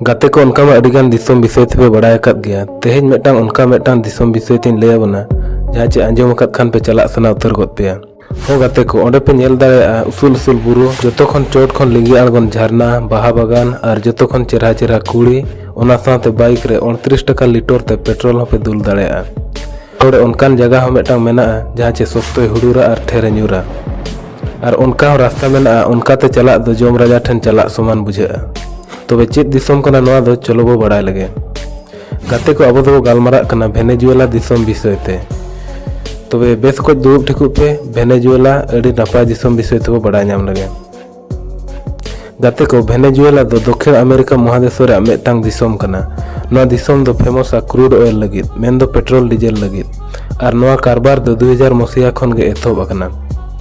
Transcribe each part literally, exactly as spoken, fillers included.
ᱜᱟᱛᱮ ᱠᱚ, ᱚᱱᱠᱟ ᱢᱟ ᱟᱹᱰᱤ ᱜᱟᱱ ᱫᱤᱥᱚᱢ ᱵᱤᱥᱚᱭ ᱛᱮᱯᱮ ᱵᱟᱲᱟᱭ ᱟᱠᱟᱫ ᱜᱮᱭᱟ᱾ ᱛᱮᱦᱮᱧ ᱢᱤᱫᱴᱟᱝ ᱚᱱᱠᱟ ᱢᱤᱫᱴᱟᱝ ᱫᱤᱥᱚᱢ ᱵᱤᱥᱚᱭ ᱛᱮᱧ ᱞᱟᱹᱭ ᱟᱵᱚᱱᱟ, ᱡᱟᱦᱟᱸ ᱪᱮ ᱟᱸᱡᱚᱢ ᱟᱠᱟᱫ ᱠᱷᱟᱱ ᱯᱮ ᱪᱟᱞᱟᱜ ᱥᱟᱱᱟ ᱩᱛᱟᱹᱨ ᱜᱚᱫ ᱯᱮᱭᱟ᱾ ᱦᱚᱸ ᱜᱟᱛᱮ ᱠᱚ, ᱚᱸᱰᱮ ᱯᱮ ᱧᱮᱞ ᱫᱟᱲᱮᱭᱟᱜᱼᱟ ᱩᱥᱩᱞ ᱩᱥᱩᱞ ᱵᱩᱨᱩ, ᱡᱚᱛᱚ ᱠᱷᱚᱱ ᱪᱚᱴ ᱠᱷᱚᱱ ᱞᱤᱸᱜᱤ ᱟᱬᱜᱚᱱ ᱡᱷᱟᱨᱱᱟ, ᱵᱟᱦᱟ ᱵᱟᱜᱟᱱ ᱟᱨ ᱡᱚᱛᱚ ᱠᱷᱚᱱ ᱪᱮᱨᱦᱟ ᱪᱮᱨᱦᱟ ᱠᱩᱲᱤ᱾ ᱚᱱᱟ ᱥᱟᱶᱛᱮ ᱵᱟᱭᱤᱠ ᱨᱮ ᱩᱱᱛᱨᱤᱥ ᱴᱟᱠᱟ ᱞᱤᱴᱚᱨ ᱛᱮ ᱯᱮᱴᱨᱳᱞ ᱦᱚᱸᱯᱮ ᱫᱩᱞ ᱫᱟᱲᱮᱭᱟᱜᱼᱟ᱾ ᱱᱚᱰᱮ ᱚᱱᱠᱟᱱ ᱡᱟᱭᱜᱟ ᱦᱚᱸ ᱢᱤᱫᱴᱟᱝ ᱢᱮᱱᱟᱜᱼᱟ, ᱡᱟᱦᱟᱸ ᱪᱮ ᱥᱚᱠᱛᱚᱭ ᱦᱩᱰᱩᱨᱟ ᱟᱨ ᱴᱷᱮᱨᱮ ᱧᱩᱨᱟ᱾ ᱟᱨ ᱚᱱᱠᱟ ᱦᱚᱸ ᱨᱟᱥᱛᱟ ᱢᱮᱱᱟᱜᱼᱟ, ᱚᱱᱠᱟᱛᱮ ᱪᱟᱞᱟᱜ ᱫᱚ ᱡᱚᱢ ᱨᱟᱡᱟ ᱴᱷᱮᱱ ᱪᱟᱞᱟᱜ ᱥᱚᱢᱟᱱ ᱵᱩᱡᱷᱟᱹᱜᱼᱟ᱾ ᱛᱚᱵᱮ ᱪᱮᱫ ᱫᱤᱥᱚᱢ ᱠᱟᱱᱟ ᱱᱚᱣᱟ ᱫᱚ? ᱪᱚᱞᱚ ᱵᱚ ᱵᱟᱲᱟᱭ ᱞᱮᱜᱮ᱾ ᱜᱟᱛᱮ ᱠᱚ, ᱟᱵᱚ ᱫᱚᱵᱚ ᱜᱟᱞᱢᱟᱨᱟᱜ ᱠᱟᱱᱟ ᱵᱷᱮᱱᱮᱡᱩᱭᱮᱞᱟ ᱫᱤᱥᱚᱢ ᱵᱤᱥᱚᱭ ᱛᱮ᱾ ᱛᱚᱵᱮ ᱵᱮᱥ ᱠᱚᱡ ᱫᱩᱲᱩᱵ ᱴᱷᱤᱠᱚᱜ ᱯᱮ, ᱵᱷᱮᱱᱮᱡᱩᱭᱮᱞᱟ ᱟᱹᱰᱤ ᱱᱟᱯᱟᱭ ᱫᱤᱥᱚᱢ ᱵᱤᱥᱚᱭ ᱛᱮᱵᱚ ᱵᱟᱲᱟᱭ ᱧᱟᱢ ᱞᱮᱜᱮ᱾ ᱜᱟᱛᱮ ᱠᱚ, ᱵᱷᱮᱱᱮᱡᱩᱭᱮᱞᱟ ᱫᱚ ᱫᱚᱠᱠᱷᱤᱱ ᱟᱢᱮᱨᱤᱠᱟ ᱢᱚᱦᱟᱫᱮᱥᱚ ᱨᱮᱭᱟᱜ ᱢᱤᱫᱴᱟᱝ ᱫᱤᱥᱚᱢ ᱠᱟᱱᱟ᱾ ᱱᱚᱣᱟ ᱫᱤᱥᱚᱢ ᱫᱚ ᱯᱷᱮᱢᱚᱥᱟ ᱠᱨᱩᱰ ᱚᱭᱮᱞ ᱞᱟᱹᱜᱤᱫ, ᱢᱮᱱᱫᱚ ᱯᱮᱴᱨᱳᱞ ᱰᱤᱡᱮᱞ ᱞᱟᱹᱜᱤᱫ᱾ ᱟᱨ ᱱᱚᱣᱟ ᱠᱟᱨᱵᱟᱨ ᱫᱚ ᱫᱩ ᱦᱟᱡᱟᱨ ᱢᱚᱥᱤᱦᱟ ᱠᱷᱚᱱ ᱜᱮ ᱮᱛᱚᱦᱚᱵ ᱟᱠᱟᱱᱟ᱾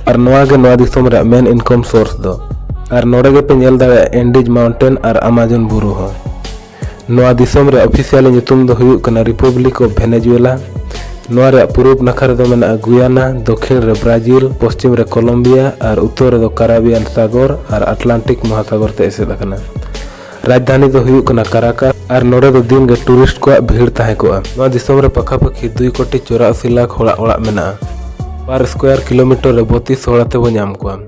ᱟᱨ ᱱᱚᱣᱟ ᱜᱮ ᱱᱚᱣᱟ ᱫᱤᱥᱚᱢ ᱨᱮᱭᱟᱜ ᱢᱮᱱ ᱤᱱᱠᱚᱢ ᱥᱳᱨᱥ ᱫᱚ᱾ ᱟᱨ ᱱᱚᱰᱮ ᱜᱮᱯᱮ ᱧᱮᱞ ᱫᱟᱲᱮᱭᱟᱜᱼᱟ ᱮᱱᱰᱤᱡᱽ ᱢᱟᱣᱩᱱᱴᱮᱱ ᱟᱨ ᱟᱢᱟᱡᱚᱱ ᱵᱩᱨᱩ ᱦᱚᱸ᱾ ᱱᱚᱣᱟ ᱫᱤᱥᱚᱢ ᱨᱮᱭᱟᱜ ᱚᱯᱷᱤᱥᱤᱭᱟᱞᱤ ᱧᱩᱛᱩᱢ ᱫᱚ ᱦᱩᱭᱩᱜ ᱠᱟᱱᱟ ᱨᱤᱯᱚᱵᱽᱞᱤᱠ ᱚᱯᱷ ᱵᱷᱮᱱᱮᱡᱩᱭᱮᱞᱟ᱾ ᱱᱚᱣᱟ ᱨᱮᱭᱟᱜ ᱯᱩᱨᱩᱵ ᱱᱟᱠᱷᱟ ᱨᱮᱫᱚ ᱢᱮᱱᱟᱜᱼᱟ ᱜᱩᱭᱟᱱᱟ, ᱫᱚᱠᱠᱷᱤᱱ ᱨᱮ ᱵᱨᱟᱡᱤᱞ, ᱯᱚᱥᱪᱤᱢ ᱨᱮ ᱠᱚᱞᱚᱢᱵᱤᱭᱟ ᱟᱨ ᱩᱛᱛᱚᱨ ᱨᱮᱫᱚ ᱠᱟᱨᱟᱵᱤᱭᱟᱱ ᱥᱟᱜᱚᱨ ᱟᱨ ᱟᱴᱞᱟᱱᱴᱤᱠ ᱢᱚᱦᱟᱥᱟᱜᱚᱨ ᱛᱮ ᱮᱥᱮᱫ ᱟᱠᱟᱱᱟ᱾ ᱨᱟᱡᱽᱫᱷᱟᱱᱤ ᱫᱚ ᱦᱩᱭᱩᱜ ᱠᱟᱱᱟ ᱠᱟᱨᱟᱠᱟᱥ ᱟᱨ ᱱᱚᱰᱮ ᱫᱚ ᱫᱤᱱ ᱜᱮ ᱴᱩᱨᱤᱥᱴ ᱠᱚᱣᱟᱜ ᱵᱷᱤᱲ ᱛᱟᱦᱮᱸ ᱠᱚᱜᱼᱟ᱾ ᱱᱚᱣᱟ ᱫᱤᱥᱚᱢ ᱨᱮ ᱯᱟᱠᱷᱟᱯᱟᱹᱠᱷᱤ ᱫᱩᱭ ᱠᱳᱴᱤ ᱪᱚᱨᱟᱥᱤ ᱞᱟᱠᱷ ᱦᱚᱲᱟᱜ ᱚᱲᱟᱜ ᱢᱮᱱᱟᱜᱼᱟ᱾ ᱯᱟᱨ ᱥᱠᱚᱭᱟᱨ ᱠᱤᱞᱳᱢᱤᱴᱟᱨ ᱨᱮ ᱵᱚᱛᱤᱥ ᱦᱚᱲ ᱟᱛᱮ ᱵᱚ ᱧᱟᱢ ᱠᱚᱣᱟ᱾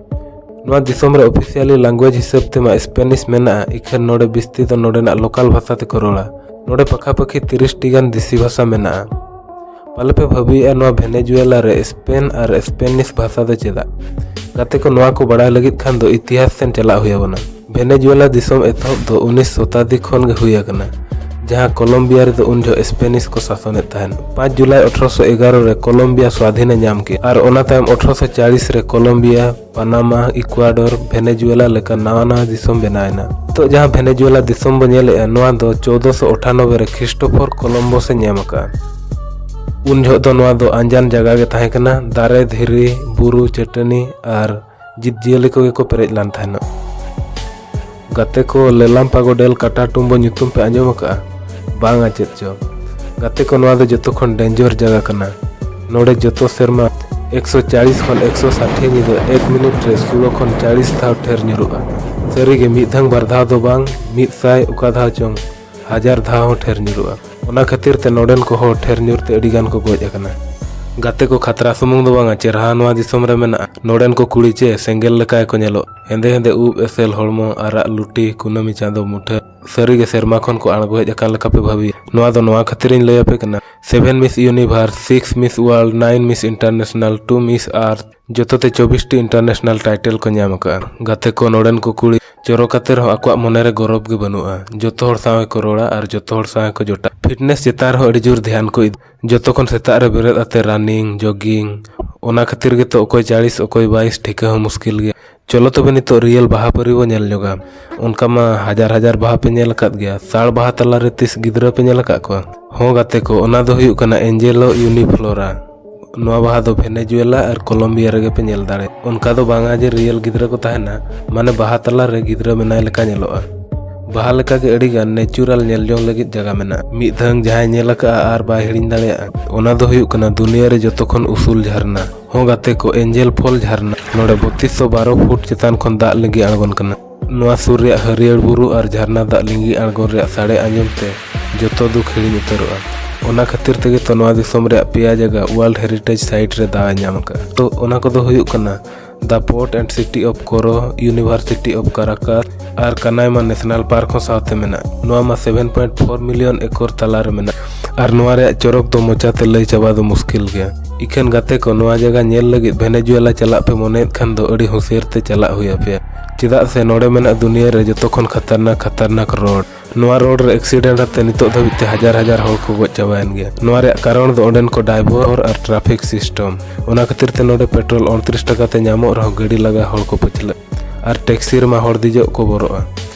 ᱱᱚᱣᱟ ᱫᱤᱥᱚᱢ ᱨᱮ ᱚᱯᱷᱤᱥᱤᱭᱟᱞᱤ ᱞᱟᱝᱜᱩᱭᱮᱡᱽ ᱦᱤᱥᱟᱹᱵ ᱛᱮᱢᱟ ᱥᱯᱮᱱᱤᱥ ᱢᱮᱱᱟᱜᱼᱟ, ᱤᱠᱷᱟᱹᱱ ᱱᱚᱰᱮ ᱵᱤᱥᱛᱤ ᱫᱚ ᱱᱚᱰᱮᱱᱟᱜ ᱞᱳᱠᱟᱞ ᱵᱷᱟᱥᱟ ᱛᱮᱠᱚ ᱨᱚᱲᱟ᱾ ᱱᱚᱰᱮ ᱯᱟᱠᱷᱟᱯᱟᱹᱠᱷᱤ ᱛᱤᱨᱤᱥ ᱴᱤ ᱜᱟᱱ ᱫᱮᱥᱤ ᱵᱷᱟᱥᱟ ᱢᱮᱱᱟᱜᱼᱟ᱾ ᱯᱟᱞᱮ ᱯᱮ ᱵᱷᱟᱹᱵᱤᱭᱮᱫᱼᱟ ᱱᱚᱣᱟ ᱵᱷᱮᱱᱮᱡᱩᱭᱮᱞᱟ ᱨᱮ ᱥᱯᱮᱱ ᱟᱨ ᱥᱯᱮᱱᱤᱥ ᱵᱷᱟᱥᱟ ᱫᱚ ᱪᱮᱫᱟᱜ? ᱜᱟᱛᱮ ᱠᱚ, ᱱᱚᱣᱟ ᱠᱚ ᱵᱟᱲᱟᱭ ᱞᱟᱹᱜᱤᱫ ᱠᱷᱟᱱ ᱫᱚ ᱤᱛᱤᱦᱟᱥ ᱥᱮᱱ ᱪᱟᱞᱟᱜ ᱦᱩᱭ ᱟᱵᱚᱱᱟ᱾ ᱵᱷᱮᱱᱮᱡᱩᱭᱮᱞᱟ ᱫᱤᱥᱚᱢ ᱮᱛᱚᱦᱚᱵ ᱫᱚ ᱩᱱᱤᱥ ᱥᱚᱛᱟᱵᱫᱤ ᱠᱷᱚᱱ ᱜᱮ ᱦᱩᱭ ᱟᱠᱟᱱᱟ, ᱡᱟᱦᱟᱸ ᱠᱚᱞᱚᱢᱵᱤᱭᱟ ᱨᱮᱫᱚ ᱩᱱ ᱡᱚᱦᱚᱜ ᱥᱯᱮᱱᱤᱥ ᱠᱚ ᱥᱟᱥᱚᱱᱮᱫ ᱛᱟᱦᱮᱱ᱾ ᱯᱟᱸᱪ ᱡᱩᱞᱟᱭ ᱟᱴᱷᱨᱚᱥᱚ ᱮᱜᱟᱨᱚ ᱨᱮ ᱠᱚᱞᱚᱢᱵᱤᱭᱟ ᱥᱣᱟᱫᱷᱤᱱᱮ ᱧᱟᱢ ᱠᱮᱫ ᱟᱨ ᱚᱱᱟ ᱛᱟᱭᱚᱢ ᱟᱴᱷᱨᱚᱥᱚ ᱪᱟᱞᱤᱥ ᱨᱮ ᱠᱚᱞᱚᱢᱵᱤᱭᱟ, ᱯᱟᱱᱟᱢᱟ, ᱤᱠᱩᱭᱟᱰᱳᱨ, ᱵᱷᱮᱱᱮᱡᱩᱭᱮᱞᱟ ᱞᱮᱠᱟ ᱱᱟᱣᱟ ᱱᱟᱣᱟ ᱫᱤᱥᱚᱢ ᱵᱮᱱᱟᱣ ᱮᱱᱟ᱾ ᱱᱤᱛᱚᱜ ᱡᱟᱦᱟᱸ ᱵᱷᱮᱱᱮᱡᱩᱭᱮᱞᱟ ᱫᱤᱥᱚᱢ ᱵᱚ ᱧᱮᱞᱮᱜᱼᱟ, ᱱᱚᱣᱟ ᱫᱚ ᱪᱳᱫᱚᱥᱚ ᱟᱴᱷᱟᱱᱚᱵᱵᱳᱭ ᱨᱮ ᱠᱷᱨᱤᱥᱴᱳᱯᱷᱚᱨ ᱠᱚᱞᱚᱢᱵᱚᱥ ᱮ ᱧᱟᱢ ᱟᱠᱟᱫᱼᱟ᱾ ᱩᱱ ᱡᱚᱦᱚᱜ ᱫᱚ ᱱᱚᱣᱟ ᱫᱚ ᱟᱸᱡᱟᱱ ᱡᱟᱭᱜᱟ ᱜᱮ ᱛᱟᱦᱮᱸ ᱠᱟᱱᱟ, ᱫᱟᱨᱮ, ᱫᱷᱤᱨᱤ, ᱵᱩᱨᱩ, ᱪᱟᱹᱴᱟᱹᱱᱤ ᱟᱨ ᱡᱤᱵᱽᱼᱡᱤᱭᱟᱹᱞᱤ ᱠᱚᱜᱮ ᱠᱚ ᱯᱮᱨᱮᱡ ᱞᱮᱱ ᱛᱟᱦᱮᱱᱚᱜ᱾ ᱜᱟᱛᱮ ᱠᱚ, ᱞᱮᱞᱟᱢᱯᱟᱜᱳ ᱰᱮᱞ ᱠᱟᱴᱟᱴᱩᱢᱵᱳ ᱧᱩᱛᱩᱢ ᱯᱮ ᱟᱸᱡᱚᱢ ᱟᱠᱟᱫᱼᱟ? ᱵᱟᱝᱟ ᱪᱮᱫ ᱪᱚ? ᱜᱟᱛᱮ ᱠᱚ, ᱱᱚᱣᱟ ᱫᱚ ᱡᱚᱛᱚ ᱠᱷᱚᱱ ᱰᱮᱧᱡᱚᱨ ᱡᱟᱭᱜᱟ ᱠᱟᱱᱟ᱾ ᱱᱚᱰᱮ ᱡᱚᱛᱚ ᱥᱮᱨᱢᱟ ᱮᱠᱥᱚ ᱪᱟᱞᱤᱥ ᱠᱷᱚᱱ ᱮᱠᱥᱚ ᱥᱟᱴᱷᱤ ᱧᱤᱫᱟᱹ ᱮᱠ ᱢᱤᱱᱤᱴ ᱨᱮ ᱥᱳᱞᱳ ᱠᱷᱚᱱ ᱪᱟᱞᱤᱥ ᱫᱷᱟᱣ ᱴᱷᱮᱨ ᱧᱩᱨᱩᱜᱼᱟ᱾ ᱥᱟᱹᱨᱤᱜᱮ ᱢᱤᱫ ᱫᱷᱟᱣ ᱵᱟᱨ ᱫᱷᱟᱣ ᱫᱚ ᱵᱟᱝ, ᱢᱤᱫ ᱥᱟᱭ ᱚᱠᱟ ᱫᱷᱟᱣ ᱪᱚᱝ ᱦᱟᱡᱟᱨ ᱫᱷᱟᱣ ᱦᱚᱸ ᱴᱷᱮᱨ ᱧᱩᱨᱩᱜᱼᱟ᱾ ᱚᱱᱟ ᱠᱷᱟᱹᱛᱤᱨ ᱛᱮ ᱱᱚᱰᱮᱱ ᱠᱚ ᱦᱚᱲ ᱴᱷᱮᱨ ᱧᱩᱨ ᱛᱮ ᱟᱹᱰᱤ ᱜᱟᱱ ᱠᱚ ᱜᱚᱡ ᱟᱠᱟᱱᱟ᱾ ᱜᱟᱛᱮ ᱠᱚ, ᱠᱷᱟᱛᱨᱟ ᱥᱩᱢᱩᱝ ᱫᱚ ᱵᱟᱝᱟ, ᱪᱮᱨᱦᱟ ᱱᱚᱣᱟ ᱫᱤᱥᱚᱢ ᱨᱮ ᱢᱮᱱᱟᱜᱼᱟ᱾ ᱱᱚᱰᱮᱱ ᱠᱚ ᱠᱩᱲᱤ ᱪᱮ ᱥᱮᱸᱜᱮᱞ ᱞᱮᱠᱟ ᱜᱮᱠᱚ ᱧᱮᱞᱚᱜ, ᱦᱮᱸᱫᱮ ᱦᱮᱸᱫᱮ ᱩᱵ, ᱮᱥᱮᱞ ᱦᱚᱲᱢᱚ, ᱟᱨᱟᱜ ᱞᱩᱴᱤ, ᱠᱩᱱᱟᱹᱢᱤ ᱪᱟᱸᱫᱚ ᱢᱩᱴᱷᱟᱹᱱ᱾ ᱥᱟᱹᱨᱤᱜᱮ ᱥᱮᱨᱢᱟ ᱠᱷᱚᱱ ᱠᱚ ᱟᱬᱜᱚ ᱦᱮᱡ ᱟᱠᱟᱱ ᱞᱮᱠᱟ ᱯᱮ ᱵᱷᱟᱹᱵᱤᱭᱟ᱾ ᱱᱚᱣᱟ ᱫᱚ ᱱᱚᱣᱟ ᱠᱷᱟᱹᱛᱤᱨᱤᱧ ᱞᱟᱹᱭ ᱟᱯᱮ ᱠᱟᱱᱟ, seven Miss Universe, six Miss World, nine Miss International, two Miss Earth, ᱡᱚᱛᱚ ᱛᱮ ᱪᱚᱵᱵᱤᱥ ᱴᱤ international title ᱠᱚ ᱧᱟᱢ ᱟᱠᱟᱫᱼᱟ᱾ ᱜᱟᱛᱮ ᱠᱚ, ᱱᱚᱰᱮᱱ ᱠᱚ ᱠᱩᱲᱤ ᱪᱚᱨᱚᱠ ᱠᱟᱛᱮ ᱨᱮᱦᱚᱸ ᱟᱠᱚᱣᱟᱜ ᱢᱚᱱᱮ ᱨᱮ ᱜᱚᱨᱚᱵᱽ ᱜᱮ ᱵᱟᱹᱱᱩᱜᱼᱟ᱾ ᱡᱚᱛᱚ ᱦᱚᱲ ᱥᱟᱶ ᱜᱮᱠᱚ ᱨᱚᱲᱟ ᱟᱨ ᱡᱚᱛᱚ ᱦᱚᱲ ᱥᱟᱶ ᱜᱮᱠᱚ ᱡᱚᱴᱟ᱾ ᱯᱷᱤᱴᱱᱮᱥ ᱪᱮᱛᱟᱱ ᱨᱮᱦᱚᱸ ᱟᱹᱰᱤ ᱡᱳᱨ ᱫᱷᱮᱭᱟᱱ ᱠᱚ ᱤᱫᱤ᱾ ᱡᱚᱛᱚ ᱠᱷᱚᱱ ᱥᱮᱛᱟᱜ ᱨᱮ ᱵᱮᱨᱮᱫ ᱟᱛᱮ running, jogging, ᱚᱱᱟ ᱠᱷᱟᱹᱛᱤᱨ ᱜᱮᱛᱚ ᱚᱠᱚᱭ ᱪᱟᱲᱤᱥ, ᱚᱠᱚᱭ ᱵᱟᱭᱤᱥ, ᱴᱷᱤᱠᱟᱹ ᱦᱚᱸ ᱢᱩᱥᱠᱤᱞ ᱜᱮᱭᱟ᱾ ᱪᱚᱞᱚ ᱛᱚᱵᱮ ᱱᱤᱛᱚᱜ real ᱵᱟᱦᱟ ᱯᱟᱹᱨᱤ ᱵᱚ ᱧᱮᱞ ᱧᱚᱜᱟ᱾ ᱚᱱᱠᱟ ᱢᱟ ᱦᱟᱡᱟᱨ ᱦᱟᱡᱟᱨ ᱵᱟᱦᱟ ᱯᱮ ᱧᱮᱞ ᱟᱠᱟᱫ ᱜᱮᱭᱟ᱾ ᱥᱟᱲ ᱵᱟᱦᱟ ᱛᱟᱞᱟᱨᱮ ᱛᱤᱥ ᱜᱤᱫᱽᱨᱟᱹ ᱯᱮ ᱧᱮᱞ ᱟᱠᱟᱫ ᱠᱚᱣᱟ? ᱦᱚᱸ ᱜᱟᱛᱮ ᱠᱚ, ᱚᱱᱟ ᱫᱚ ᱦᱩᱭᱩᱜ ᱠᱟᱱᱟ Angelo uniflora᱾ ᱱᱚᱣᱟ ᱵᱟᱦᱟ ᱫᱚ ᱵᱷᱮᱱᱮᱡᱩᱭᱮᱞᱟ ᱟᱨ ᱠᱚᱞᱚᱢᱵᱤᱭᱟ ᱨᱮᱜᱮ ᱯᱮ ᱧᱮᱞ ᱫᱟᱲᱮᱭᱟᱜᱼᱟ᱾ ᱚᱱᱠᱟ ᱫᱚ ᱵᱟᱝᱟ ᱡᱮ real ᱜᱤᱫᱽᱨᱟᱹ ᱠᱚ ᱛᱟᱦᱮᱱᱟ, ᱢᱟᱱᱮ ᱵᱟᱦᱟ ᱛᱟᱞᱟ ᱨᱮ ᱜᱤᱫᱽᱨᱟᱹ ᱢᱮᱱᱟᱭ ᱞᱮᱠᱟ ᱧᱮᱞᱚᱜᱼᱟ᱾ ᱵᱟᱦᱟ ᱞᱮᱠᱟᱜᱮ ᱟᱹᱰᱤ ᱜᱟᱱ natural ᱧᱮᱞ ᱡᱚᱝ ᱞᱟᱹᱜᱤᱫ ᱡᱟᱭᱜᱟ ᱢᱮᱱᱟᱜᱼᱟ᱾ ᱢᱤᱫ ᱫᱷᱟᱣ ᱡᱟᱦᱟᱸᱭ ᱧᱮᱞ ᱟᱠᱟᱫᱼᱟ ᱟᱨ ᱵᱟᱭ ᱦᱤᱲᱤᱧ ᱫᱟᱲᱮᱭᱟᱜᱼᱟ, ᱚᱱᱟ ᱫᱚ ᱦᱩᱭᱩᱜ ᱠᱟᱱᱟ ᱫᱩᱱᱤᱭᱟᱹ ᱨᱮ ᱡᱚᱛᱚ ᱠᱷᱚᱱ ᱩᱥᱩᱞ ᱡᱷᱟᱨᱱᱟ᱾ ᱦᱚᱸ ᱜᱟᱛᱮ ᱠᱚ, Angel Fall ᱡᱷᱟᱨᱱᱟ᱾ ᱱᱚᱰᱮ ᱵᱚᱛᱤᱥ ᱥᱚ ᱵᱟᱨᱚ ᱯᱷᱩᱴ ᱪᱮᱛᱟᱱ ᱠᱷᱚᱱ ᱫᱟᱜ ᱞᱤᱸᱜᱤ ᱟᱬᱜᱚᱱ ᱠᱟᱱᱟ᱾ ᱱᱚᱣᱟ ᱥᱩᱨ ᱨᱮᱭᱟᱜ ᱦᱟᱹᱨᱭᱟᱹᱲ ᱵᱩᱨᱩ ᱟᱨ ᱡᱷᱟᱨᱱᱟ ᱫᱟᱜ ᱞᱤᱸᱜᱤ ᱟᱬᱜᱚᱱ ᱨᱮᱭᱟᱜ ᱥᱟᱰᱮ ᱟᱸᱡᱚᱢ ᱛᱮ ᱡᱚᱛᱚ ᱫᱩᱠ ᱦᱤᱲᱤᱧ ᱩᱛᱟᱹᱨᱚᱜᱼᱟ᱾ ᱚᱱᱟ ᱠᱷᱟᱹᱛᱤᱨ ᱛᱮᱜᱮ ᱛᱚ ᱱᱚᱣᱟ ᱫᱤᱥᱚᱢ ᱨᱮᱭᱟᱜ ᱯᱮᱭᱟ ᱡᱟᱭᱜᱟ World Heritage Site ᱨᱮ ᱫᱟᱣ ᱮ ᱧᱟᱢ ᱟᱠᱟᱫᱼᱟ᱾ ᱛᱚ ᱚᱱᱟ ᱠᱚᱫᱚ ᱦᱩᱭᱩᱜ ᱠᱟᱱᱟ The Port and City of Coro, University of Caracas, R ᱠᱟᱱᱟᱭᱢᱟ National Park ᱦᱚᱸ ᱥᱟᱶᱛᱮ ᱢᱮᱱᱟᱜᱼᱟ᱾ ᱱᱚᱣᱟ ᱢᱟ seven point four million acre ᱛᱟᱞᱟᱨᱮ ᱢᱮᱱᱟᱜᱼᱟ, ᱟᱨ ᱱᱚᱣᱟ ᱨᱮᱭᱟᱜ ᱪᱚᱨᱚᱠ ᱫᱚ ᱢᱚᱪᱟᱛᱮ ᱞᱟᱹᱭ ᱪᱟᱵᱟ ᱫᱚ ᱢᱩᱥᱠᱤᱞ ᱜᱮᱭᱟ᱾ ᱤᱠᱷᱟᱹᱱ ᱜᱟᱛᱮ ᱠᱚ, ᱱᱚᱣᱟ ᱡᱟᱭᱜᱟ ᱧᱮᱞ ᱞᱟᱹᱜᱤᱫ ᱵᱷᱮᱱᱮᱡᱩᱭᱮᱞᱟ ᱪᱟᱞᱟᱜ ᱯᱮ ᱢᱚᱱᱮᱭᱮᱫ ᱠᱷᱟᱱ ᱫᱚ ᱟᱹᱰᱤ ᱦᱩᱥᱤᱭᱟᱹᱨ ᱛᱮ ᱪᱟᱞᱟᱜ ᱦᱩᱭ ᱟᱯᱮᱭᱟ, ᱪᱮᱫᱟᱜ ᱥᱮ ᱱᱚᱰᱮ ᱢᱮᱱᱟᱜ ᱫᱩᱱᱤᱭᱟᱹ ᱨᱮ ᱡᱚᱛᱚ ᱠᱷᱚᱱ ᱠᱷᱟᱛᱟᱨᱱᱟᱠ ᱠᱷᱟᱛᱟᱨᱱᱟᱠ road᱾ ᱱᱚᱣᱟ road ᱨᱮ accident ᱟᱛᱮ ᱱᱤᱛᱚᱜ ᱫᱷᱟᱹᱵᱤᱡ ᱛᱮ ᱦᱟᱡᱟᱨ ᱦᱟᱡᱟᱨ ᱦᱚᱲ ᱠᱚ ᱜᱚᱡ ᱪᱟᱵᱟᱭᱮᱱ ᱜᱮᱭᱟ᱾ ᱱᱚᱣᱟ ᱨᱮᱭᱟᱜ ᱠᱟᱨᱚᱱ ᱫᱚ ᱚᱸᱰᱮᱱ ᱠᱚ driver ᱟᱨ traffic system᱾ ᱚᱱᱟ ᱠᱷᱟᱹᱛᱤᱨ ᱛᱮ ᱱᱚᱰᱮ petrol ᱩᱱᱛᱨᱤᱥ ᱴᱟᱠᱟ ᱛᱮ ᱧᱟᱢᱚᱜ ᱨᱮᱦᱚᱸ ᱜᱟᱹᱰᱤ ᱞᱟᱜᱟ ᱦᱚᱲ ᱠᱚ ᱯᱟᱹᱪᱷᱞᱟᱹᱜ, ᱟᱨ taxi ᱨᱮᱢᱟ ᱦᱚᱲ ᱫᱮᱡᱚᱜ ᱠᱚ ᱵᱚᱨᱚᱜᱼᱟ᱾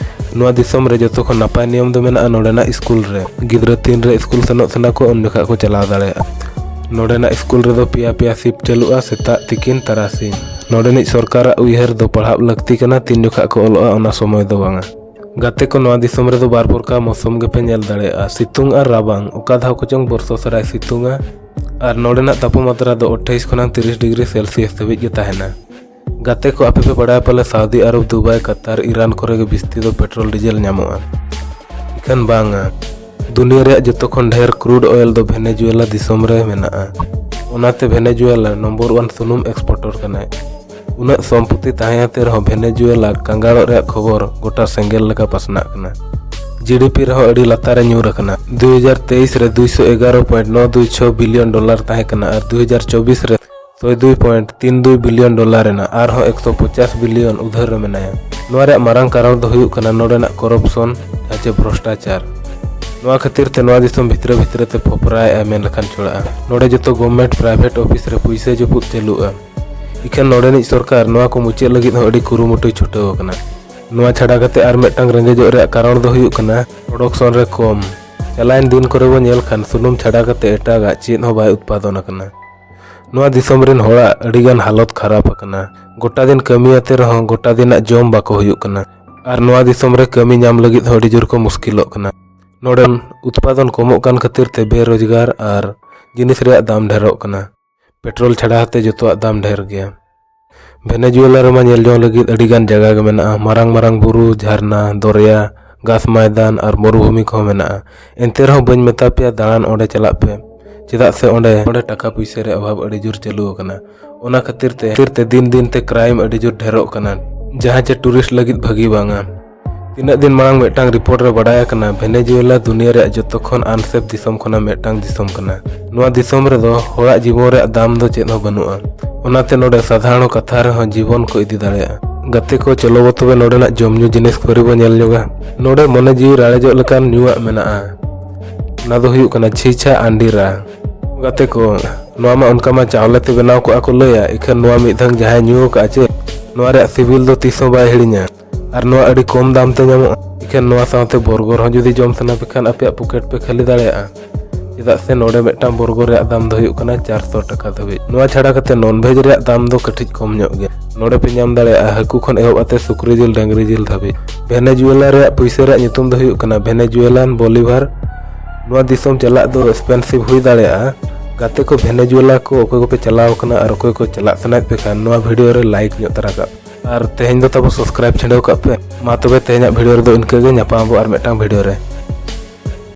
ᱱᱚᱣᱟ ᱫᱤᱥᱚᱢ ᱨᱮ ᱡᱚᱛᱚ ᱠᱷᱚᱱ ᱱᱟᱯᱟᱭ ᱱᱤᱭᱚᱢ ᱫᱚ ᱢᱮᱱᱟᱜᱼᱟ ᱱᱚᱰᱮᱱᱟᱜ ᱥᱠᱩᱞ ᱨᱮ᱾ ᱜᱤᱫᱽᱨᱟᱹ ᱛᱤᱱ ᱨᱮ ᱥᱠᱩᱞ ᱥᱮᱱᱚᱜ ᱥᱟᱱᱟ ᱠᱚᱣᱟ, ᱩᱱ ᱡᱚᱠᱷᱟ ᱠᱚ ᱪᱟᱞᱟᱣ ᱫᱟᱲᱮᱭᱟᱜᱼᱟ᱾ ᱱᱚᱰᱮᱱᱟᱜ ᱥᱠᱩᱞ ᱨᱮᱫᱚ ᱯᱮᱭᱟ ᱯᱮᱭᱟ shift ᱪᱟᱹᱞᱩᱜᱼᱟ, ᱥᱮᱛᱟᱜ, ᱛᱤᱠᱤᱱ, ᱛᱟᱨᱟᱥᱤᱧ᱾ ᱱᱚᱰᱮᱱᱤᱡ ᱥᱚᱨᱠᱟᱨᱟᱜ ᱩᱭᱦᱟᱹᱨ ᱫᱚ ᱯᱟᱲᱦᱟᱜ ᱞᱟᱹᱠᱛᱤ ᱠᱟᱱᱟ, ᱛᱤᱱ ᱡᱚᱠᱷᱟ ᱠᱚ ᱚᱞᱚᱜᱼᱟ, ᱚᱱᱟ ᱥᱚᱢᱚᱭ ᱫᱚ ᱵᱟᱝᱟ᱾ ᱜᱟᱛᱮ ᱠᱚ, ᱱᱚᱣᱟ ᱫᱤᱥᱚᱢ ᱨᱮᱫᱚ ᱵᱟᱨ ᱯᱨᱚᱠᱟᱨ ᱢᱳᱥᱚᱢ ᱜᱮᱯᱮ ᱧᱮᱞ ᱫᱟᱲᱮᱭᱟᱜᱼᱟ, ᱥᱤᱛᱩᱝ ᱟᱨ ᱨᱟᱵᱟᱝ᱾ ᱚᱠᱟ ᱫᱷᱟᱣ ᱠᱚᱪᱚᱝ ᱵᱚᱨᱥᱚ ᱥᱟᱨᱟᱭ ᱥᱤᱛᱩᱝᱟ, ᱟᱨ ᱱᱚᱰᱮᱱᱟᱜ ᱛᱟᱯᱚᱢᱟᱛᱨᱟ ᱫᱚ ᱟᱴᱷᱟᱭᱤᱥ ᱠᱷᱚᱱᱟᱜ ᱛᱤᱨᱤᱥ degree Celsius ᱫᱷᱟᱹᱵᱤᱡ ᱜᱮ ᱛᱟᱦᱮᱱᱟ᱾ ᱜᱟᱛᱮ ᱠᱚ, ᱟᱯᱮ ᱯᱮ ᱵᱟᱲᱟᱭᱟ ᱯᱟᱞᱮ ᱥᱟᱣᱫᱤ ᱟᱨᱚᱵ, ᱫᱩᱵᱟᱭ, ᱠᱟᱛᱟᱨ, ᱤᱨᱟᱱ ᱠᱚᱨᱮ ᱜᱮ ᱵᱤᱥᱛᱤ ᱫᱚ ᱯᱮᱴᱨᱳᱞ ᱰᱤᱡᱮᱞ ᱧᱟᱢᱚᱜᱼᱟ? ᱤᱠᱷᱟᱹᱱ ᱵᱟᱝᱟ᱾ ᱫᱩᱱᱤᱭᱟᱹ ᱨᱮᱭᱟᱜ ᱡᱚᱛᱚ ᱠᱷᱚᱱ ᱰᱷᱮᱨ ᱠᱨᱩᱰ ᱚᱭᱮᱞ ᱫᱚ ᱵᱷᱮᱱᱮᱡᱩᱭᱮᱞᱟ ᱫᱤᱥᱚᱢ ᱨᱮ ᱢᱮᱱᱟᱜᱼᱟ᱾ ᱚᱱᱟᱛᱮ ᱵᱷᱮᱱᱮᱡᱩᱭᱮᱞᱟ ᱱᱚᱢᱵᱚᱨ ᱚᱣᱟᱱ ᱥᱩᱱᱩᱢ ᱮᱠᱥᱯᱳᱨᱴᱚᱨ ᱠᱟᱱᱟᱭ᱾ ᱩᱱᱟᱹᱜ ᱥᱚᱢᱯᱚᱛᱤ ᱛᱟᱦᱮᱸ ᱠᱟᱛᱮ ᱨᱮᱦᱚᱸ ᱵᱷᱮᱱᱮᱡᱩᱭᱮᱞᱟ ᱠᱟᱸᱜᱟᱲᱚᱜ ᱨᱮᱭᱟᱜ ᱠᱷᱚᱵᱚᱨ ᱜᱚᱴᱟ ᱥᱮᱸᱜᱮᱞ ᱞᱮᱠᱟ ᱯᱟᱥᱱᱟᱜ ᱠᱟᱱᱟ᱾ ᱡᱤᱰᱤᱯᱤ ᱨᱮᱦᱚᱸ ᱟᱹᱰᱤ ᱞᱟᱛᱟᱨ ᱮ ᱧᱩᱨ ᱟᱠᱟᱱᱟ᱾ ᱫᱩ ᱦᱟᱡᱟᱨ ᱛᱮᱭᱤᱥ ᱨᱮ ᱫᱩᱭᱥᱚ ᱮᱜᱟᱨᱚ ᱯᱚᱭᱮᱱᱴ ᱱᱚ ᱫᱩᱭ ᱪᱷᱚ ᱵᱤᱞᱤᱭᱚᱱ ᱰᱚᱞᱟᱨ ᱛᱟᱦᱮᱸ ᱠᱟᱱᱟ ᱟᱨ ᱫᱩ ᱦᱟᱡᱟᱨ ᱪᱚᱵᱵᱤᱥ ᱨᱮ ᱥᱚᱭ ᱫᱩᱭ ᱯᱚᱭᱮᱱᱴ ᱛᱤᱱ ᱫᱩᱭ ᱵᱤᱞᱤᱭᱚᱱ ᱰᱚᱞᱟᱨ ᱮᱱᱟ, ᱟᱨᱦᱚᱸ ᱮᱠᱥᱚ ᱯᱚᱪᱟᱥ ᱵᱤᱞᱤᱭᱚᱱ ᱩᱫᱷᱟᱹᱨ ᱨᱮ ᱢᱮᱱᱟᱭᱟ᱾ ᱱᱚᱣᱟ ᱨᱮᱭᱟᱜ ᱢᱟᱨᱟᱝ ᱠᱟᱨᱚᱱ ᱫᱚ ᱦᱩᱭᱩᱜ ᱠᱟᱱᱟ ᱱᱚᱰᱮᱱᱟᱜ ᱠᱚᱨᱚᱯᱥᱚᱱ, ᱡᱟᱦᱟᱸ ᱪᱮ ᱵᱷᱨᱚᱥᱴᱟᱪᱟᱨ᱾ ᱱᱚᱣᱟ ᱠᱷᱟᱹᱛᱤᱨ ᱛᱮ ᱱᱚᱣᱟ ᱫᱤᱥᱚᱢ ᱵᱷᱤᱛᱨᱤ ᱵᱷᱤᱛᱨᱤ ᱛᱮ ᱯᱷᱚᱯᱨᱟᱭᱮᱫᱼᱟ ᱢᱮᱱ ᱞᱮᱠᱷᱟᱱ ᱪᱷᱚᱲᱟᱜᱼᱟ᱾ ᱱᱚᱰᱮ ᱡᱚᱛᱚ ᱜᱚᱵᱷᱢᱮᱱᱴ ᱯᱨᱟᱭᱵᱷᱮᱴ ᱚᱯᱷᱤᱥ ᱨᱮ ᱯᱩᱭᱥᱟᱹ ᱡᱟᱹᱯᱩᱫ ᱪᱟᱹᱞᱩᱜᱼᱟ᱾ ᱤᱠᱷᱟᱹᱱ ᱱᱚᱰᱮᱱᱤᱡ ᱥᱚᱨᱠᱟᱨ ᱱᱚᱣᱟ ᱠᱚ ᱢᱩᱪᱟᱹᱫ ᱞᱟᱹᱜᱤᱫ ᱦᱚᱸ ᱟᱹᱰᱤ ᱠᱩᱨᱩᱢᱩᱴᱩᱭ ᱪᱷᱩᱴᱟᱹᱣ ᱟᱠᱟᱱᱟ᱾ ᱱᱚᱣᱟ ᱪᱷᱟᱰᱟ ᱠᱟᱛᱮ ᱟᱨ ᱢᱤᱫᱴᱟᱝ ᱨᱮᱸᱜᱮᱡᱚᱜ ᱨᱮᱭᱟᱜ ᱠᱟᱨᱚᱱ ᱫᱚ ᱦᱩᱭᱩᱜ ᱠᱟᱱᱟ ᱯᱨᱚᱰᱚᱠᱥᱚᱱ ᱨᱮ ᱠᱚᱢ᱾ ᱪᱟᱞᱟᱣᱮᱱ ᱫᱤᱱ ᱠᱚᱨᱮ ᱵᱚ ᱧᱮᱞ ᱠᱷᱟᱱ ᱥᱩᱱᱩᱢ ᱪᱷᱟᱰᱟ ᱠᱟᱛᱮ ᱮᱴᱟᱜᱟᱜ ᱪᱮᱫ ᱦᱚᱸ ᱵᱟᱭ ᱩᱛᱯᱟᱫᱚᱱ ᱟᱠᱟᱱᱟ᱾ ᱱᱚᱣᱟ ᱫᱤᱥᱚᱢ ᱨᱮᱱ ᱦᱚᱲᱟᱜ ᱟᱹᱰᱤᱜᱟᱱ ᱦᱟᱞᱚᱛ ᱠᱷᱟᱨᱟᱯ ᱟᱠᱟᱱᱟ᱾ ᱜᱚᱴᱟ ᱫᱤᱱ ᱠᱟᱹᱢᱤ ᱟᱛᱮ ᱨᱮᱦᱚᱸ ᱜᱚᱴᱟ ᱫᱤᱱᱟᱜ ᱡᱚᱢ ᱵᱟᱠᱚ ᱦᱩᱭᱩᱜ ᱠᱟᱱᱟ᱾ ᱟᱨ ᱱᱚᱣᱟ ᱫᱤᱥᱚᱢ ᱨᱮ ᱠᱟᱹᱢᱤ ᱧᱟᱢ ᱞᱟᱹᱜᱤᱫ ᱦᱚᱸ ᱟᱹᱰᱤ ᱡᱳᱨ ᱠᱚ ᱢᱩᱥᱠᱤᱞᱚᱜ ᱠᱟᱱᱟ᱾ ᱱᱚᱰᱮᱱ ᱩᱛᱯᱟᱫᱚᱱ ᱠᱚᱢᱚᱜ ᱠᱟᱱ ᱠᱷᱟᱹᱛᱤᱨ ᱛᱮ ᱵᱮᱨᱳᱡᱽᱜᱟᱨ ᱟᱨ ᱡᱤᱱᱤᱥ ᱨᱮᱭᱟᱜ ᱫᱟᱢ ᱰᱷᱮᱨᱚᱜ ᱠᱟᱱᱟ᱾ ᱯᱮᱴᱨᱳᱞ ᱪᱷᱟᱰᱟ ᱠᱟᱛᱮ ᱡᱚᱛᱚᱣᱟᱜ ᱫᱟᱢ ᱰᱷᱮᱨ ᱜᱮᱭᱟ᱾ ᱵᱷᱮᱱᱮᱡᱩᱭᱮᱞᱟ ᱨᱮᱢᱟ ᱧᱮᱞ ᱡᱚᱝ ᱞᱟᱹᱜᱤᱫ ᱟᱹᱰᱤ ᱜᱟᱱ ᱡᱟᱭᱜᱟ ᱜᱮ ᱢᱮᱱᱟᱜᱼᱟ, ᱢᱟᱨᱟᱝ ᱢᱟᱨᱟᱝ ᱵᱩᱨᱩ, ᱡᱷᱟᱨᱱᱟ, ᱫᱚᱨᱭᱟ, ᱜᱷᱟᱥ ᱢᱚᱭᱫᱟᱱ ᱟᱨ ᱢᱚᱨᱩᱵᱷᱩᱢᱤ ᱠᱚᱦᱚᱸ ᱢᱮᱱᱟᱜᱼᱟ᱾ ᱮᱱᱛᱮ ᱨᱮᱦᱚᱸ ᱵᱟᱹᱧ ᱢᱮᱛᱟ ᱯᱮᱭᱟ ᱫᱟᱬᱟᱱ ᱚᱸᱰᱮ ᱪᱟᱞᱟᱜ ᱯᱮ, ᱪᱮᱫᱟᱜ ᱥᱮ ᱚᱸᱰᱮ, ᱚᱸᱰᱮ ᱴᱟᱠᱟ ᱯᱩᱭᱥᱟᱹ ᱨᱮᱭᱟᱜ ᱚᱵᱷᱟᱵᱽ ᱟᱹᱰᱤ ᱡᱳᱨ ᱪᱟᱹᱞᱩ ᱟᱠᱟᱱᱟ᱾ ᱚᱱᱟ ᱠᱷᱟᱹᱛᱤᱨ ᱛᱮ, ᱠᱷᱟᱹᱛᱤᱨ ᱛᱮ ᱫᱤᱱ ᱫᱤᱱ ᱛᱮ ᱠᱨᱟᱭᱤᱢ ᱟᱹᱰᱤ ᱡᱳᱨ ᱰᱷᱮᱨᱚᱜ ᱠᱟᱱᱟ, ᱡᱟᱦᱟᱸ ᱪᱮ ᱴᱩᱨᱤᱥᱴ ᱞᱟᱹᱜᱤᱫ ᱵᱷᱟᱹᱜᱤ ᱵᱟᱝᱟ᱾ ᱛᱤᱱᱟᱹᱜ ᱫᱤᱱ ᱢᱟᱲᱟᱝ ᱢᱤᱫᱴᱟᱝ ᱨᱤᱯᱳᱨᱴ ᱨᱮ ᱵᱟᱰᱟᱭ ᱟᱠᱟᱱᱟ, ᱵᱷᱮᱱᱮᱡᱩᱭᱮᱞᱟ ᱫᱩᱱᱤᱭᱟᱹ ᱨᱮᱭᱟᱜ ᱡᱚᱛᱚ ᱠᱷᱚᱱ ᱟᱱᱥᱮᱯ ᱫᱤᱥᱚᱢ ᱠᱷᱚᱱᱟᱜ ᱢᱤᱫᱴᱟᱝ ᱫᱤᱥᱚᱢ ᱠᱟᱱᱟ᱾ ᱱᱚᱣᱟ ᱫᱤᱥᱚᱢ ᱨᱮᱫᱚ ᱦᱚᱲᱟᱜ ᱡᱤᱵᱚᱱ ᱨᱮᱭᱟᱜ ᱫᱟᱢ ᱫᱚ ᱪᱮᱫ ᱦᱚᱸ ᱵᱟᱹᱱᱩᱜᱼᱟ᱾ ᱚᱱᱟᱛᱮ ᱱᱚᱰᱮ ᱥᱟᱫᱷᱟᱨᱚᱱ ᱠᱟᱛᱷᱟ ᱨᱮᱦᱚᱸ ᱡᱤᱵᱚᱱ ᱠᱚ ᱤᱫᱤ ᱫᱟᱲᱮᱭᱟᱜᱼᱟ᱾ ᱜᱟᱛᱮ ᱠᱚ, ᱪᱚᱞᱚ ᱵᱚ ᱛᱚᱵᱮ ᱱᱚᱰᱮᱱᱟᱜ ᱡᱚᱢ ᱧᱩ ᱡᱤᱱᱤᱥ ᱠᱚᱨᱮ ᱵᱚ ᱧᱮᱞ ᱧᱚᱜᱟ᱾ ᱱᱚᱰᱮ ᱢᱚᱱᱮ ᱡᱤᱣᱤ ᱨᱟᱲᱮᱡᱚᱜ ᱞᱮᱠᱟᱱ ᱧᱩᱣᱟᱜ ᱢᱮᱱᱟᱜᱼᱟ᱾ ᱚᱱᱟ ᱫᱚ ᱦᱩᱭᱩᱜ ᱠᱟᱱᱟ ᱪᱷᱤᱪᱷᱟ ᱟᱱᱰᱤᱨᱟ᱾ ᱜᱟᱛᱮ ᱠᱚ, ᱱᱚᱣᱟ ᱢᱟ ᱚᱱᱠᱟ ᱢᱟ ᱪᱟᱣᱞᱮ ᱛᱮ ᱵᱮᱱᱟᱣ ᱠᱚᱜᱼᱟ ᱠᱚ ᱞᱟᱹᱭᱟ, ᱤᱠᱷᱟᱹᱱ ᱱᱚᱣᱟ ᱢᱤᱫ ᱫᱷᱟᱣ ᱡᱟᱦᱟᱸᱭ ᱧᱩ ᱟᱠᱟᱫᱼᱟ ᱪᱮ, ᱱᱚᱣᱟ ᱨᱮᱭᱟᱜ ᱥᱤᱵᱤᱞ ᱫᱚ ᱛᱤᱥ ᱦᱚᱸ ᱵᱟᱭ ᱦᱤᱲᱤᱧᱟ᱾ ᱟᱨ ᱱᱚᱣᱟ ᱟᱹᱰᱤ ᱠᱚᱢ ᱫᱟᱢ ᱛᱮ ᱧᱟᱢᱚᱜᱼᱟ᱾ ᱤᱠᱷᱟᱹᱱ ᱱᱚᱣᱟ ᱥᱟᱶᱛᱮ ᱵᱚᱨᱜᱚᱨ ᱦᱚᱸ ᱡᱩᱫᱤ ᱡᱚᱢ ᱥᱟᱱᱟ ᱯᱮ ᱠᱷᱟᱱ ᱟᱯᱮᱭᱟᱜ ᱯᱚᱠᱮᱴ ᱯᱮ ᱠᱷᱟᱹᱞᱤ ᱫᱟᱲᱮᱭᱟᱜᱼᱟ, ᱪᱮᱫᱟᱜ ᱥᱮ ᱱᱚᱰᱮ ᱢᱤᱫᱴᱟᱝ ᱵᱚᱨᱜᱚᱨ ᱨᱮᱭᱟᱜ ᱫᱟᱢ ᱫᱚ ᱦᱩᱭᱩᱜ ᱠᱟᱱᱟ ᱪᱟᱨᱥᱚ ᱴᱟᱠᱟ ᱫᱷᱟᱹᱵᱤᱡ᱾ ᱱᱚᱣᱟ ᱪᱷᱟᱰᱟ ᱠᱟᱛᱮ ᱱᱚᱱ ᱵᱷᱮᱡᱽ ᱨᱮᱭᱟᱜ ᱫᱟᱢ ᱫᱚ ᱠᱟᱹᱴᱤᱡ ᱠᱚᱢ ᱧᱚᱜ ᱜᱮᱭᱟ᱾ ᱱᱚᱰᱮ ᱯᱮ ᱧᱟᱢ ᱫᱟᱲᱮᱭᱟᱜᱼᱟ ᱦᱟᱹᱠᱩ ᱠᱷᱚᱱ ᱮᱦᱚᱵ ᱟᱛᱮ ᱥᱩᱠᱨᱤ ᱡᱤᱞ, ᱰᱟᱹᱝᱨᱤ ᱡᱤᱞ ᱫᱷᱟᱹᱵᱤᱡ᱾ ᱵᱷᱮᱱᱮᱡᱩᱭᱮᱞᱟ ᱨᱮᱭᱟᱜ ᱯᱩᱭᱥᱟᱹ ᱨᱮᱭᱟᱜ ᱧᱩᱛᱩᱢ ᱫᱚ ᱦᱩᱭᱩᱜ ᱠᱟᱱᱟ ᱵᱷᱮᱱᱮᱡᱩᱭᱮᱞᱟᱱ ᱵᱚᱞᱤᱵᱷᱟᱨ᱾ ᱱᱚᱣᱟ ᱫᱤᱥᱚᱢ ᱪᱟᱞᱟᱜ ᱫᱚ ᱮᱠᱥᱯᱮᱱᱥᱤᱵᱷ ᱦᱩᱭ ᱫᱟᱲᱮᱭᱟᱜᱼᱟ, ᱜᱟᱛᱮ ᱠᱚ ᱵᱷᱮᱱᱮᱡᱩᱭᱮᱞᱟ ᱠᱚ ᱚᱠᱚᱭ ᱠᱚᱯᱮ ᱪᱟᱞᱟᱣ ᱠᱟᱱᱟ ᱟᱨ ᱚᱠᱚᱭ ᱠᱚ ᱪᱟᱞᱟᱜ ᱥᱟᱱᱟᱭᱮᱫ ᱯᱮ ᱠᱷᱟᱱ ᱱᱚᱣᱟ ᱵᱷᱤᱰᱤᱭᱳ ᱨᱮ ᱞᱟᱭᱤᱠ ᱧᱚᱜ ᱛᱟᱨᱟ ᱠᱟᱜ ᱯᱮ᱾ ᱟᱨ ᱛᱮᱦᱮᱧ ᱫᱚ ᱛᱟᱵᱚ ᱥᱟᱵᱥᱠᱨᱟᱭᱤᱵ ᱪᱷᱤᱰᱟᱹᱣ ᱠᱟᱜ ᱯᱮ᱾ ᱢᱟ ᱛᱚᱵᱮ ᱛᱮᱦᱮᱧᱟᱜ ᱵᱷᱤᱰᱤᱭᱳ ᱨᱮᱫᱚ ᱤᱱᱠᱟᱹ ᱜᱮ, ᱧᱟᱯᱟᱢ ᱟᱵᱚ ᱟᱨ ᱢᱤᱫᱴᱟᱝ ᱵᱷᱤᱰᱤᱭᱳ ᱨᱮ᱾